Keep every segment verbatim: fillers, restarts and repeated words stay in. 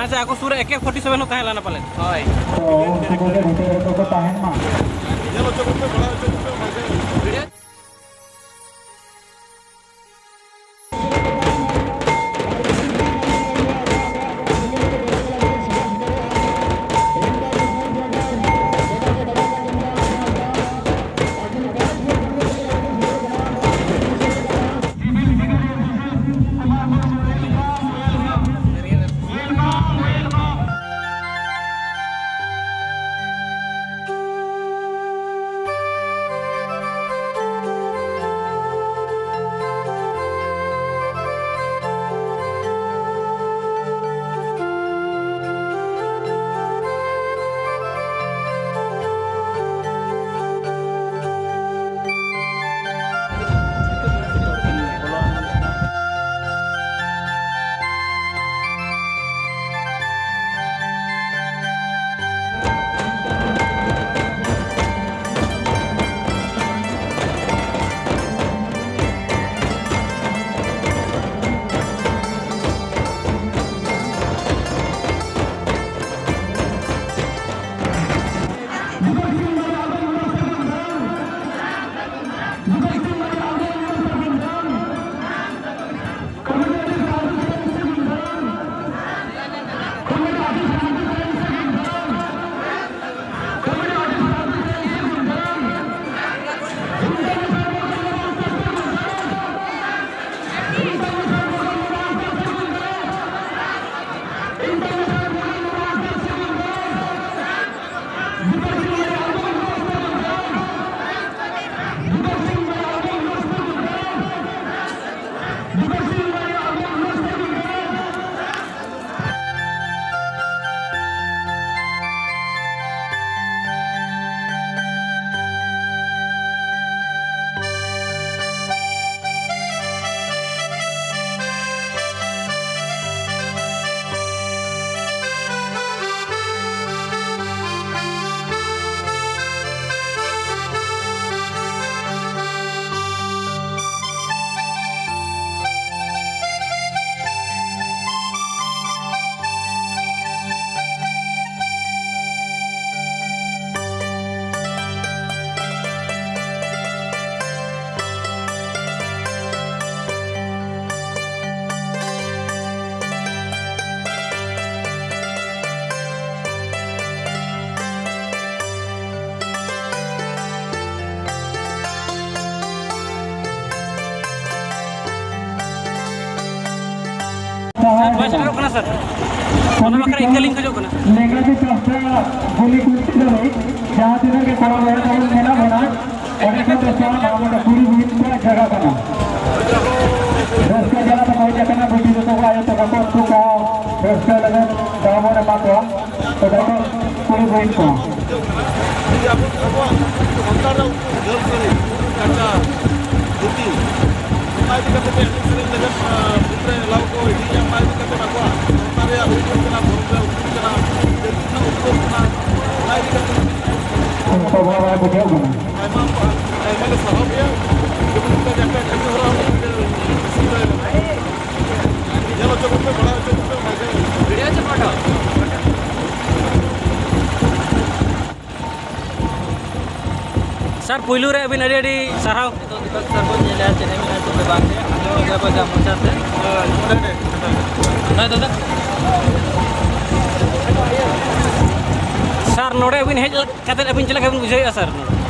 ᱥᱮ ᱟᱠᱚ ᱥᱩᱨ ᱨᱮ ᱮ ᱠᱮ ᱯᱷᱳᱨᱴᱤ ᱥᱮᱵᱷᱮᱱ ᱦᱚᱸ ᱛᱟᱦᱮᱸ ᱞᱮᱱᱟ ᱯᱟᱞᱮᱫ᱾ ᱦᱳᱭ᱾ ᱛᱚ ᱩᱱᱠᱩ ᱠᱚᱜᱮ ᱵᱷᱤᱛᱤᱨ ᱨᱮᱠᱚ ᱠᱚ ᱛᱟᱦᱮᱱ ᱢᱟ᱾ ᱵᱟᱭ ᱥᱮᱴᱮᱨᱚᱜ ᱠᱟᱱᱟ ᱥᱟᱨ, ᱚᱱᱟ ᱵᱟᱠᱷᱨᱟ ᱤᱠᱟᱹ ᱞᱤᱧ ᱠᱷᱚᱡᱚᱜ ᱠᱟᱱᱟ᱾ ᱞᱮᱸᱜᱟ ᱛᱤ ᱯᱟᱥᱴᱟ ᱜᱩᱞᱤ ᱠᱩᱞᱴᱤ ᱫᱷᱟᱹᱵᱤᱡ ᱡᱟᱦᱟᱸ ᱛᱤᱱᱟᱹᱜ ᱜᱮ ᱠᱚᱲᱟ ᱦᱚᱲ ᱛᱟᱵᱚᱱ ᱢᱮᱱᱟᱜ ᱵᱚᱱᱟ, ᱚᱸᱰᱮ ᱠᱷᱚᱱ ᱫᱚ ᱥᱟᱱᱟᱢ ᱟᱵᱚ ᱫᱚ ᱠᱩᱲᱤ ᱵᱤᱱ ᱠᱚᱣᱟᱜ ᱡᱟᱭᱜᱟ ᱠᱟᱱᱟ᱾ ᱨᱟᱹᱥᱠᱟᱹ ᱡᱟᱞᱟ ᱛᱮᱠᱚ ᱦᱮᱡ ᱟᱠᱟᱱᱟ, ᱵᱤᱴᱤ ᱛᱟᱠᱚ ᱠᱚ ᱟᱭᱳ ᱛᱟᱠᱚ ᱠᱚ ᱩᱱᱠᱩ ᱠᱚ ᱨᱟᱹᱥᱠᱟᱹ ᱞᱟᱹᱜᱤᱫ ᱫᱟᱣ ᱵᱚᱱ ᱮᱢᱟ ᱠᱚᱣᱟ᱾ ᱛᱚᱵᱮ ᱠᱚ ᱠᱩᱲᱤ ᱵᱤᱱ ᱠᱚ᱾ ᱡᱩᱫᱤ ᱟᱵᱚ, ᱟᱵᱚᱣᱟᱜ ᱥᱟᱱᱛᱟᱲ ᱨᱮ ᱩᱱᱠᱩ ᱡᱷᱟᱹᱞ ᱥᱟᱹᱲᱤ, ᱠᱟᱪᱟ, ᱫᱷᱩᱛᱤ, ᱚᱱᱟ ᱤᱫᱤ ᱠᱟᱛᱮ ᱯᱮ ᱮᱱᱮᱡ ᱥᱮᱨᱮᱧ ᱞᱟᱹᱜᱤᱫ, ᱟ, ᱵᱷᱤᱛ ᱨᱮ ᱮᱞᱟᱣ ᱠᱚ ᱤᱫᱤᱭᱟ, ᱚᱱᱟ ᱤᱫᱤ ᱠᱟᱛᱮ ᱟᱵᱚᱣᱟᱜ ᱥᱟᱶᱛᱟ ᱨᱮᱭᱟᱜ ᱩᱯᱨᱩᱢ ᱠᱟᱱᱟ, ᱫᱷᱚᱨᱚᱢ ᱨᱮᱭᱟᱜ ᱩᱯᱨᱩᱢ ᱠᱟᱱᱟ, ᱡᱟᱹᱛᱤ ᱨᱮᱱᱟᱜ ᱩᱯᱨᱩᱢ ᱠᱟᱱᱟ, ᱚᱱᱟ ᱤᱫᱤ ᱠᱟᱛᱮ ᱚᱱᱠᱟ ᱵᱟᱭ ᱵᱩᱡᱷᱟᱹᱣ ᱠᱟᱱᱟ᱾ ᱟᱭᱢᱟ, ᱟᱭᱢᱟ ᱞᱮ ᱥᱟᱨᱦᱟᱣ ᱯᱮᱭᱟ᱾ ᱡᱮᱢᱚᱱ ᱚᱱᱠᱟ ᱡᱟᱦᱟᱸ ᱠᱟᱹᱢᱤ ᱦᱚᱨᱟ ᱦᱚᱸ ᱧᱮᱞ ᱦᱚᱪᱚ ᱠᱚᱯᱮ, ᱵᱟᱲᱟᱭ ᱦᱚᱪᱚ ᱠᱚᱯᱮ, ᱚᱱᱟᱜᱮ᱾ ᱥᱟᱨ, ᱯᱩᱭᱞᱩ ᱨᱮ ᱟᱹᱵᱤᱱ ᱟᱹᱰᱤ ᱟᱹᱰᱤ ᱥᱟᱨᱦᱟᱣ᱾ ᱱᱤᱛᱚᱜ ᱫᱤᱯᱚᱠ ᱥᱟᱨ ᱵᱚᱱ ᱧᱮᱞᱮᱭᱟ, ᱪᱮᱫ ᱮ ᱢᱮᱱᱟ, ᱪᱮᱫ ᱮ ᱵᱟᱝ ᱜᱮ᱾ ᱟᱫᱚ ᱚᱸᱰᱮ ᱵᱚᱱ ᱜᱟᱞᱢᱟᱨᱟᱣ ᱛᱮ᱾ ᱱᱚᱜᱼᱚᱭ ᱫᱟᱫᱟ᱾ ᱥᱟᱨ, ᱱᱚᱰᱮ ᱟᱹᱵᱤᱱ ᱦᱮᱡ ᱠᱟᱛᱮ ᱟᱹᱵᱤᱱ ᱪᱮᱫ ᱞᱮᱠᱟ ᱵᱤᱱ ᱵᱩᱡᱷᱟᱹᱣᱮᱫᱼᱟ ᱥᱟᱨ?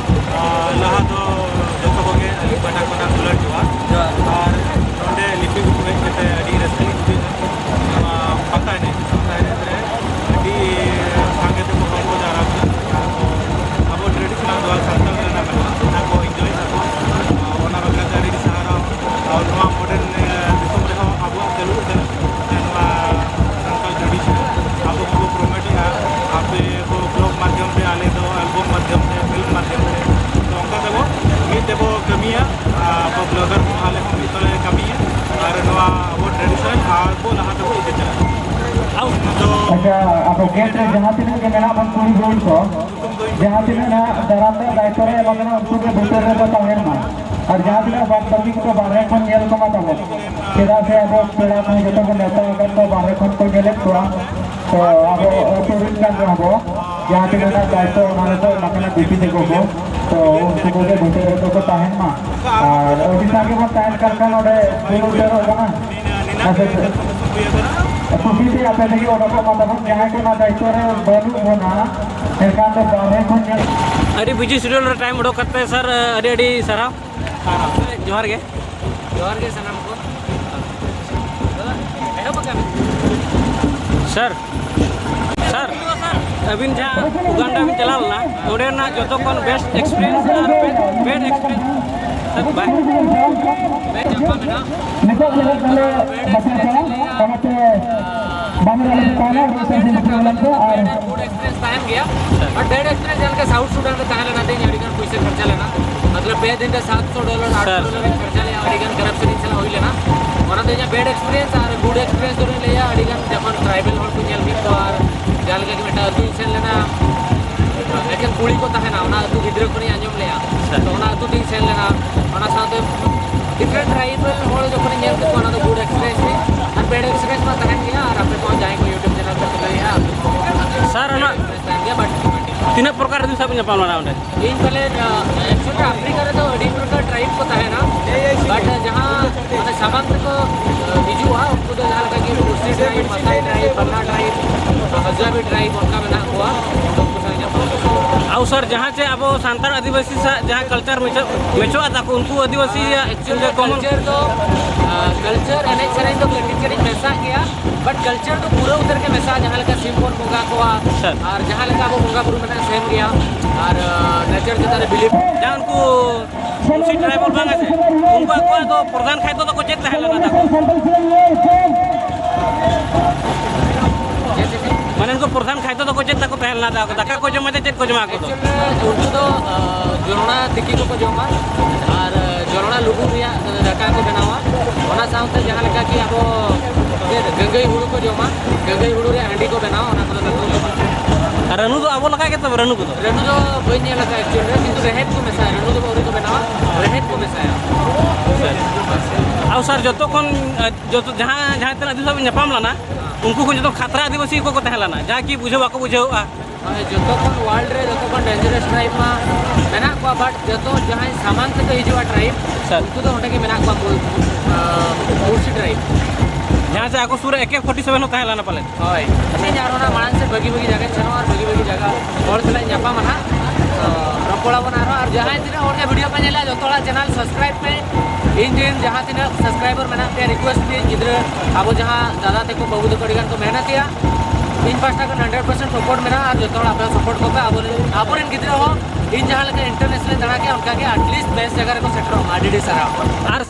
ᱟᱨ ᱞᱟᱦᱟ ᱫᱚ ᱡᱚᱛᱚ ᱠᱚᱜᱮ ᱟᱹᱞᱤᱧ ᱯᱟᱦᱴᱟ ᱠᱷᱚᱱᱟᱜ ᱫᱩᱞᱟᱹᱲ ᱡᱚᱦᱟᱨ᱾ ᱡᱚᱦᱟᱨ᱾ ᱟᱨ ᱱᱚᱰᱮ ᱞᱤᱯᱤ ᱜᱷᱩᱴᱩ ᱦᱮᱡ ᱠᱟᱛᱮ ᱟᱹᱰᱤ ᱨᱟᱹᱥᱠᱟᱹ ᱞᱤᱧ ᱵᱩᱡᱷᱟᱹᱣ ᱮᱫᱟ᱾ ᱱᱚᱣᱟ ᱯᱟᱛᱟ ᱮᱱᱮᱡ, ᱯᱟᱛᱟ ᱮᱱᱮᱡ ᱨᱮ ᱟᱹᱰᱤ ᱥᱟᱸᱜᱮ ᱛᱮᱠᱚ ᱦᱚᱲ ᱠᱚ ᱡᱟᱣᱨᱟ ᱠᱟᱱᱟ᱾ ᱟᱨ ᱟᱵᱚ traditional ᱱᱚᱣᱟ ᱥᱟᱱᱛᱟᱲ ᱨᱮᱱᱟᱜ ᱢᱮᱱᱟᱜᱼᱟ, ᱚᱱᱟ ᱠᱚ enjoy ᱫᱟᱠᱚ᱾ ᱚᱱᱟ ᱵᱟᱠᱷᱨᱟ ᱛᱮ ᱟᱹᱰᱤ ᱥᱟᱨᱦᱟᱣ᱾ ᱟᱨ ᱱᱚᱣᱟ modern, ᱮ, ᱫᱤᱥᱚᱢ ᱨᱮᱦᱚᱸ ᱟᱵᱚᱣᱟᱜ ᱪᱟᱹᱞᱩᱜ ᱠᱟᱱᱟ᱾ ᱱᱚᱣᱟ ᱥᱟᱱᱛᱟᱲ traditional ᱟᱵᱚ ᱦᱚᱸᱵᱚ promote ᱮᱫᱼᱟ, ᱟᱯᱮ ᱠᱚ vlog ᱢᱟᱫᱽᱫᱷᱚᱢ ᱛᱮ, ᱟᱞᱮ ᱫᱚ album ᱢᱟᱫᱽᱫᱷᱚᱢ ᱛᱮ, film ᱢᱟᱫᱽᱫᱷᱚᱢ ᱛᱮ᱾ ᱛᱚ ᱚᱱᱠᱟ ᱛᱮᱵᱚ ᱢᱤᱫ ᱛᱮᱵᱚ ᱠᱟᱹᱢᱤᱭᱟ, ᱟᱨ ᱟᱵᱚ vlogger ᱦᱚᱸ ᱟᱞᱮ ᱦᱚᱸ ᱢᱤᱫ ᱛᱮᱞᱮ ᱠᱟᱹᱢᱤᱭᱟ ᱟᱨ ᱱᱚᱣᱟ ᱟᱵᱚ traditional ᱟᱨ ᱵᱚ ᱞᱟᱦᱟ ᱛᱮᱵᱚ ᱤᱫᱤ ᱪᱟᱞᱟᱜᱼᱟ᱾ ᱟᱪᱪᱷᱟ, ᱟᱵᱚ gate ᱨᱮ ᱡᱟᱦᱟᱸ ᱛᱤᱱᱟᱹᱜ ᱜᱮ ᱢᱮᱱᱟᱜ ᱵᱚᱱ ᱠᱩᱲᱤ ᱵᱚᱱ ᱠᱚ, ᱡᱟᱦᱟᱸ ᱛᱤᱱᱟᱹᱜ ᱱᱟᱦᱟᱜ ᱫᱟᱨᱟᱢ ᱨᱮ ᱫᱟᱭᱤᱛᱛᱚ ᱨᱮ ᱮᱢᱟ ᱠᱟᱱᱟ, ᱩᱱᱠᱩ ᱜᱮ ᱵᱷᱤᱛᱟᱹᱨ ᱨᱮᱠᱚ ᱛᱟᱦᱮᱱ ᱢᱟ᱾ ᱟᱨ ᱡᱟᱦᱟᱸ ᱛᱤᱱᱟᱹᱜ ᱵᱟᱫ ᱵᱟᱹᱠᱤ ᱠᱚᱫᱚ ᱵᱟᱦᱨᱮ ᱠᱷᱚᱱ ᱧᱮᱞ ᱠᱚᱢᱟ ᱛᱟᱵᱚᱱ᱾ ᱪᱮᱫᱟᱜ ᱥᱮ ᱟᱵᱚ ᱯᱮᱲᱟ ᱠᱚᱦᱚᱸ ᱡᱚᱛᱚ ᱵᱚᱱ ᱱᱮᱣᱛᱟ ᱟᱠᱟᱫ ᱠᱚᱣᱟ, ᱵᱟᱦᱨᱮ ᱠᱷᱚᱱ ᱠᱚ ᱧᱮᱞᱮᱫ ᱠᱚᱣᱟ᱾ ᱛᱚ ᱟᱵᱚ ᱟᱹᱛᱩ ᱨᱤᱱ ᱠᱟᱱ ᱨᱮᱦᱚᱸ ᱵᱚ, ᱡᱟᱦᱟᱸ ᱛᱤᱱᱟᱹᱜ ᱱᱟᱜ ᱫᱟᱭᱤᱛᱛᱚ ᱚᱱᱟ ᱨᱮᱠᱚ ᱮᱢᱟ ᱠᱟᱱᱟ ᱵᱤᱴᱤ ᱛᱟᱠᱚ ᱠᱚ, ᱛᱚ ᱩᱱᱠᱩ ᱠᱚᱜᱮ ᱵᱷᱤᱛᱟᱹᱨ ᱨᱮᱫᱚ ᱠᱚ ᱛᱟᱦᱮᱱ ᱢᱟ᱾ ᱟᱨ ᱟᱹᱰᱤ ᱥᱟᱸᱜᱮ ᱵᱚᱱ ᱛᱟᱦᱮᱱ ᱠᱟᱱ ᱠᱷᱟᱱ ᱚᱸᱰᱮ ᱵᱚᱱ ᱩᱛᱟᱹᱨᱚᱜ ᱠᱟᱱᱟ᱾ ᱟᱪᱪᱷᱟ, ᱟᱪᱪᱷᱟ᱾ ᱠᱩᱥᱤ ᱛᱮ ᱟᱯᱮ ᱞᱟᱹᱜᱤᱫ ᱚᱰᱚᱠᱚᱜ ᱢᱟ ᱛᱟᱵᱚᱱ, ᱡᱟᱦᱟᱸᱭ ᱠᱚ ᱚᱱᱟ ᱫᱟᱭᱤᱛᱛᱚ ᱨᱮ ᱵᱟᱹᱱᱩᱜ ᱵᱚᱱᱟ, ᱮᱱᱠᱷᱟᱱ ᱫᱚ ᱵᱟᱦᱨᱮ ᱠᱷᱚᱱ ᱧᱮᱞ ᱟᱹᱰᱤ busy schedule ᱨᱮ time ᱚᱰᱚᱠ ᱠᱟᱛᱮ ᱥᱟᱨ, ᱟᱹᱰᱤ ᱟᱹᱰᱤ ᱥᱟᱨᱦᱟᱣ᱾ ᱡᱚᱦᱟᱨ ᱜᱮ᱾ ᱡᱚᱦᱟᱨ ᱜᱮ ᱥᱟᱱᱟᱢ ᱠᱚ᱾ ᱮᱦᱚᱵ ᱥᱟᱨ, ᱥᱟᱨ, ᱟᱹᱵᱤᱱ ᱡᱟᱦᱟᱸ ᱩᱜᱟᱱᱰᱟ ᱵᱤᱱ ᱪᱟᱞᱟᱣ ᱞᱮᱱᱟ, ᱚᱸᱰᱮᱱᱟᱜ ᱡᱚᱛᱚ ᱠᱷᱚᱱ best experience ᱟᱨ bad, bad experience, ᱥᱟᱨ, bad, bad ᱧᱟᱯᱟᱢ ᱮᱱᱟ᱾ ᱱᱤᱛᱚᱜ ᱞᱟᱹᱜᱤᱫ ᱫᱚᱞᱮ ᱵᱟᱹᱛᱤᱞ ᱠᱟᱱᱟ, ᱚᱱᱟᱛᱮ ᱵᱟᱝ ᱜᱟᱱᱚᱜ ᱠᱟᱱᱟ, ᱨᱩᱣᱟᱹᱲ ᱥᱮᱱ ᱠᱚ ᱞᱟᱹᱜᱤᱫ ᱟᱨ ᱵᱟᱹᱛᱤᱞ ᱠᱟᱱᱟ᱾ ᱛᱟᱦᱮᱱ ᱜᱮᱭᱟ᱾ ᱟᱨ bad experience ᱡᱟᱦᱟᱸ ᱞᱮᱠᱟ ᱥᱟᱣᱩᱛᱷ ᱥᱩᱰᱟᱱ ᱨᱮ ᱛᱟᱦᱮᱸ ᱞᱮᱱᱟ ᱛᱤᱧ, ᱟᱹᱰᱤ ᱜᱟᱱ ᱯᱩᱭᱥᱟᱹ ᱠᱷᱚᱨᱪᱟ ᱞᱮᱱᱟ᱾ ᱢᱚᱛᱞᱚᱵ ᱯᱮ ᱫᱤᱱ ᱨᱮ ᱥᱟᱛᱥᱚ ᱰᱚᱞᱟᱨ, ᱟᱴᱥᱚ ᱰᱚᱞᱟᱨ ᱤᱧ ᱠᱷᱚᱨᱪᱟ ᱞᱮᱜᱼᱟ, ᱟᱹᱰᱤ ᱜᱟᱱ ᱠᱚᱨᱟᱯᱥᱚᱱ ᱤᱧ ᱥᱟᱞᱟᱜ ᱦᱩᱭ ᱞᱮᱱᱟ᱾ ᱚᱱᱟ ᱫᱚ ᱤᱧᱟᱹᱜ bad experience᱾ ᱟᱨ good experience ᱫᱚᱧ ᱞᱟᱹᱭᱟ, ᱟᱹᱰᱤ ᱜᱟᱱ ᱡᱚᱠᱷᱚᱱ ᱴᱨᱟᱭᱵᱮᱞ ᱦᱚᱲ ᱠᱚ ᱧᱮᱞ ᱠᱮᱫ ᱠᱚᱣᱟ, ᱟᱨ ᱡᱟᱦᱟᱸ ᱞᱮᱠᱟ ᱜᱮ ᱢᱤᱫᱴᱟᱝ ᱟᱹᱛᱩᱧ ᱥᱮᱱ ᱞᱮᱱᱟ, ᱮᱠᱮᱱ ᱠᱩᱲᱤ ᱠᱚ ᱛᱟᱦᱮᱱᱟ, ᱚᱱᱟ ᱟᱹᱛᱩ ᱜᱤᱫᱽᱨᱟᱹ ᱠᱷᱚᱱᱤᱧ ᱟᱸᱡᱚᱢ ᱞᱮᱜᱼᱟ᱾ ᱛᱚ ᱚᱱᱟ ᱟᱹᱛᱩ ᱛᱤᱧ ᱥᱮᱱ ᱞᱮᱱᱟ, ᱚᱱᱟ ᱥᱟᱶᱛᱮ different tribal ᱦᱚᱲ ᱡᱚᱠᱷᱚᱱᱤᱧ ᱧᱮᱞ ᱠᱮᱫ ᱠᱚᱣᱟ, ᱚᱱᱟ ᱫᱚ good experience ᱜᱮ᱾ ᱟᱨ bad experience ᱢᱟ ᱛᱟᱦᱮᱱ ᱜᱮᱭᱟ, ᱟᱨ ᱟᱯᱮ ᱠᱚᱦᱚᱸ ᱡᱟᱦᱟᱸᱭ ᱠᱚ YouTube channel ᱯᱮ ᱠᱷᱩᱞᱟᱹᱣᱮᱫᱼᱟ, ᱟᱯᱮ ᱠᱚ ᱥᱟᱨ, ᱚᱱᱟ ᱛᱟᱦᱮᱱ ᱜᱮᱭᱟ, but ᱛᱤᱱᱟᱹᱜ ᱯᱨᱚᱠᱟᱨ ᱨᱮ ᱥᱟᱵ ᱧᱟᱯᱟᱢ ᱞᱮᱱᱟ ᱚᱸᱰᱮ? ᱤᱧ ᱯᱟᱞᱮ, ᱟᱠᱪᱩᱭᱟᱞᱤ ᱟᱯᱷᱨᱤᱠᱟ ᱨᱮᱫᱚ ᱟᱹᱰᱤ ᱯᱨᱚᱠᱟᱨ ᱴᱨᱟᱭᱤᱵ ᱠᱚ ᱛᱟᱦᱮᱱᱟ, but ᱡᱟᱦᱟᱸ ᱢᱟᱱᱮ ᱥᱟᱢᱟᱝ ᱛᱮᱠᱚ ᱦᱤᱡᱩᱜᱼᱟ, ᱩᱱᱠᱩ ᱫᱚ ᱡᱟᱦᱟᱸ ᱞᱮᱠᱟ ᱜᱮ ᱢᱩᱨᱥᱤ tribe, ᱢᱟᱥᱟᱭ tribe, Panna tribe, ᱦᱟᱡᱟᱵᱤ tribe, ᱚᱱᱠᱟ ᱢᱮᱱᱟᱜ ᱠᱚᱣᱟ᱾ ᱩᱱᱠᱩ ᱥᱟᱶ ᱧᱟᱯᱟᱢ᱾ ᱟᱵᱚ ᱥᱟᱱᱛᱟᱲ ᱟᱹᱫᱤᱵᱟᱹᱥᱤ ᱥᱟᱶ ᱡᱟᱦᱟᱸ ᱠᱟᱞᱪᱟᱨ ᱢᱮᱪᱚᱜ, ᱢᱮᱪᱚᱜᱼᱟ ᱛᱟᱠᱚ, ᱩᱱᱠᱩ ᱟᱹᱫᱤᱵᱟᱹᱥᱤᱭᱟᱜ ᱮᱠᱪᱩᱭᱟᱞᱤ ᱡᱮ common ᱠᱟᱞᱪᱟᱨ ᱫᱚ, ᱠᱟᱞᱪᱟᱨ, ᱮᱱᱮᱡ ᱥᱮᱨᱮᱧ ᱫᱚ ᱠᱟᱹᱴᱤᱡ ᱠᱟᱹᱴᱤᱡ ᱢᱮᱥᱟᱜ ᱜᱮᱭᱟ, but ᱠᱟᱞᱪᱟᱨ ᱫᱚ ᱯᱩᱨᱟᱹ ᱩᱛᱟᱹᱨ ᱜᱮ ᱢᱮᱥᱟᱜᱼᱟ᱾ ᱡᱟᱦᱟᱸ ᱞᱮᱠᱟ ᱥᱤᱢ ᱵᱚᱱ ᱵᱚᱸᱜᱟ ᱠᱚᱣᱟ, ᱟᱨ ᱡᱟᱦᱟᱸ ᱞᱮᱠᱟ ᱟᱵᱚ ᱵᱚᱸᱜᱟ ᱵᱩᱨᱩ ᱢᱮᱱᱟᱜᱼᱟ, ᱥᱮᱢ ᱜᱮᱭᱟ᱾ ᱟᱨ ᱱᱮᱪᱟᱨ ᱪᱮᱛᱟᱱ ᱨᱮ ᱵᱤᱞᱤᱯ᱾ ᱡᱟᱦᱟᱸ ᱩᱱᱠᱩ ᱢᱩᱥᱤ ᱴᱨᱟᱭᱵᱟᱞ ᱵᱟᱝ ᱟᱪᱪᱷᱟ, ᱩᱱᱠᱩ ᱟᱠᱚᱣᱟᱜ ᱫᱚ ᱯᱨᱚᱫᱷᱟᱱ ᱠᱷᱟᱫᱽᱫᱚ ᱫᱚᱠᱚ ᱪᱮᱫ ᱛᱟᱦᱮᱸ ᱞᱮᱱᱟ ᱛᱟᱠᱚ? ᱢᱟᱱᱮ ᱩᱱᱠᱩ ᱯᱨᱚᱫᱷᱟᱱ ᱠᱷᱟᱫᱽᱫᱚ ᱫᱚᱠᱚ ᱪᱮᱫ ᱛᱟᱠᱚ ᱛᱟᱦᱮᱸ ᱞᱮᱱᱟ ᱛᱟᱠᱚ? ᱫᱟᱠᱟ ᱠᱚ ᱡᱚᱢᱟ ᱥᱮ ᱪᱮᱫ ᱠᱚ ᱡᱚᱢᱟ ᱟᱠᱚ ᱫᱚ? ᱮᱠᱪᱩᱭᱟᱞᱤ ᱩᱱᱠᱩ ᱫᱚ, ᱟ, ᱡᱚᱱᱚᱲᱟ ᱛᱤᱠᱤ ᱠᱚᱠᱚ ᱡᱚᱢᱟ, ᱟᱨ ᱡᱚᱱᱚᱲᱟ ᱞᱩᱵᱩᱜ ᱨᱮᱭᱟᱜ ᱫᱟᱠᱟ ᱠᱚ ᱵᱮᱱᱟᱣᱟ᱾ ᱚᱱᱟ ᱥᱟᱶᱛᱮ ᱡᱟᱦᱟᱸ ᱞᱮᱠᱟ ᱠᱤ ᱟᱵᱚ ᱪᱮᱫ ᱜᱟᱹᱝᱜᱟᱹᱭ ᱦᱩᱲᱩ ᱠᱚ ᱡᱚᱢᱟ, ᱜᱟᱹᱝᱜᱟᱹᱭ ᱦᱩᱲᱩ ᱨᱮᱭᱟᱜ ᱦᱟᱺᱰᱤ ᱠᱚ ᱵᱮᱱᱟᱣᱟ, ᱚᱱᱟ ᱠᱚᱫᱚ ᱛᱟᱠᱚ ᱡᱚᱢᱟ᱾ ᱟᱨ ᱨᱟᱹᱱᱩ ᱫᱚ ᱟᱵᱚ ᱞᱮᱠᱟ ᱜᱮ ᱛᱚ, ᱨᱟᱹᱱᱩ ᱠᱚᱫᱚ? ᱨᱟᱹᱱᱩ ᱫᱚ ᱵᱟᱹᱧ ᱧᱮᱞ ᱟᱠᱟᱫᱟ ᱮᱠᱪᱩᱭᱟᱞᱤ ᱨᱮ, ᱠᱤᱱᱛᱩ ᱨᱮᱦᱮᱫ ᱠᱚ ᱢᱮᱥᱟᱭᱟ, ᱨᱟᱹᱱᱩ ᱫᱚ ᱟᱹᱣᱨᱤ ᱠᱚ ᱵᱮᱱᱟᱣᱟ, ᱨᱮᱦᱮᱫ ᱠᱚ ᱢᱮᱥᱟᱭᱟ᱾ ᱟᱨ ᱥᱟᱨ, ᱡᱚᱛᱚ ᱠᱷᱚᱱ, ᱟ, ᱡᱚᱛᱚ ᱡᱟᱦᱟᱸ, ᱡᱟᱦᱟᱸ ᱛᱤᱱᱟᱹᱜ ᱫᱤᱥᱚᱢ ᱧᱟᱯᱟᱢ ᱞᱮᱱᱟ, ᱩᱱᱠᱩ ᱠᱚ ᱡᱚᱛᱚ ᱠᱷᱟᱛᱨᱟ ᱟᱹᱫᱤᱵᱟᱹᱥᱤ ᱠᱚᱠᱚ ᱛᱟᱦᱮᱸ ᱞᱮᱱᱟ, ᱡᱟᱦᱟᱸ ᱠᱤ ᱵᱩᱡᱷᱟᱹᱣ ᱵᱟᱠᱚ ᱵᱩᱡᱷᱟᱹᱣᱟ᱾ ᱢᱟᱱᱮ ᱡᱚᱛᱚ ᱠᱷᱚᱱ ᱣᱟᱨᱞᱰ ᱨᱮ ᱡᱚᱛᱚ ᱠᱷᱚᱱ ᱰᱮᱧᱡᱟᱨᱟᱥ ᱴᱨᱟᱭᱤᱵ ᱢᱟ ᱢᱮᱱᱟᱜ ᱠᱚᱣᱟ, but ᱡᱚᱛᱚ ᱡᱟᱦᱟᱸᱭ ᱥᱟᱢᱟᱝ ᱛᱮᱠᱚ ᱦᱤᱡᱩᱜᱼᱟ ᱴᱨᱟᱭᱤᱵ, ᱥᱟᱨ᱾ ᱩᱱᱠᱩ ᱫᱚ ᱚᱸᱰᱮ ᱜᱮ ᱢᱮᱱᱟᱜ ᱠᱚᱣᱟ, ᱢᱩ-, ᱟ, ᱢᱩᱨᱥᱤ ᱴᱨᱟᱭᱤᱵ᱾ ᱡᱟᱦᱟᱸ ᱥᱮ ᱟᱠᱚ ᱥᱩᱨ ᱨᱮ ᱮᱠᱮ ᱯᱷᱳᱨᱴᱤ ᱥᱮᱵᱷᱮᱱ ᱦᱚᱸ ᱛᱟᱦᱮᱸ ᱞᱮᱱᱟ ᱯᱟᱞᱮᱱ? ᱦᱳᱭ᱾ ᱴᱷᱤᱠ, ᱟᱨ ᱚᱱᱟ ᱢᱟᱲᱟᱝ ᱥᱮᱫ ᱵᱷᱟᱹᱜᱤ ᱵᱷᱟᱹᱜᱤ ᱡᱟᱭᱜᱟᱧ ᱥᱮᱱᱚᱜᱼᱟ, ᱟᱨ ᱵᱷᱟᱹᱜᱤ ᱵᱷᱟᱹᱜᱤ ᱡᱟᱭᱜᱟ ᱦᱚᱲ ᱥᱟᱞᱟᱜ ᱧᱟᱯᱟᱢᱟ ᱱᱟᱦᱟᱜ᱾ ᱛᱚ, ᱨᱚᱯᱚᱲ ᱟᱵᱚᱱ ᱟᱨᱦᱚᱸ, ᱟᱨ ᱡᱟᱦᱟᱸᱭ ᱛᱤᱱᱟᱹᱜ ᱦᱚᱲ ᱜᱮ ᱵᱷᱤᱰᱤᱭᱳ ᱯᱮ ᱧᱮᱞᱟ, ᱡᱚᱛᱚ ᱦᱚᱲᱟᱜ ᱪᱮᱱᱮᱞ ᱥᱟᱵᱥᱠᱨᱟᱭᱤᱵ ᱯᱮ᱾ ᱤᱧ ᱨᱮᱱ ᱡᱟᱦᱟᱸ ᱛᱤᱱᱟᱹᱜ subscriber ᱢᱮᱱᱟᱜ ᱯᱮᱭᱟ, request ᱯᱮ, ᱜᱤᱫᱽᱨᱟᱹ ᱟᱵᱚ ᱡᱟᱦᱟᱸ ᱫᱟᱫᱟ ᱛᱟᱠᱚ ᱵᱟᱹᱵᱩ ᱛᱟᱠᱚ ᱟᱹᱰᱤ ᱜᱟᱱ ᱠᱚ ᱢᱮᱦᱱᱚᱛᱮᱜᱼᱟ, ᱤᱧ ᱯᱟᱦᱴᱟ ᱠᱷᱚᱱ hundred percent support ᱢᱮᱱᱟᱜᱼᱟ᱾ ᱟᱨ ᱡᱚᱛᱚ ᱦᱚᱲ ᱟᱯᱮ support ᱠᱚᱯᱮ, ᱟᱵᱚᱨᱮᱱ ᱟᱵᱚᱨᱮᱱ ᱜᱤᱫᱽᱨᱟᱹ ᱦᱚᱸ ᱤᱧ ᱡᱟᱦᱟᱸ ᱞᱮᱠᱟ international ᱫᱟᱬᱟ ᱠᱮᱜᱼᱟ, ᱚᱱᱠᱟ ᱜᱮ at least best ᱡᱟᱭᱜᱟ ᱨᱮᱠᱚ ᱥᱮᱴᱮᱨᱚᱜ ᱢᱟ᱾ ᱟᱹᱰᱤ ᱟᱹᱰᱤ ᱥᱟᱨᱦᱟᱣ᱾ ᱟᱨ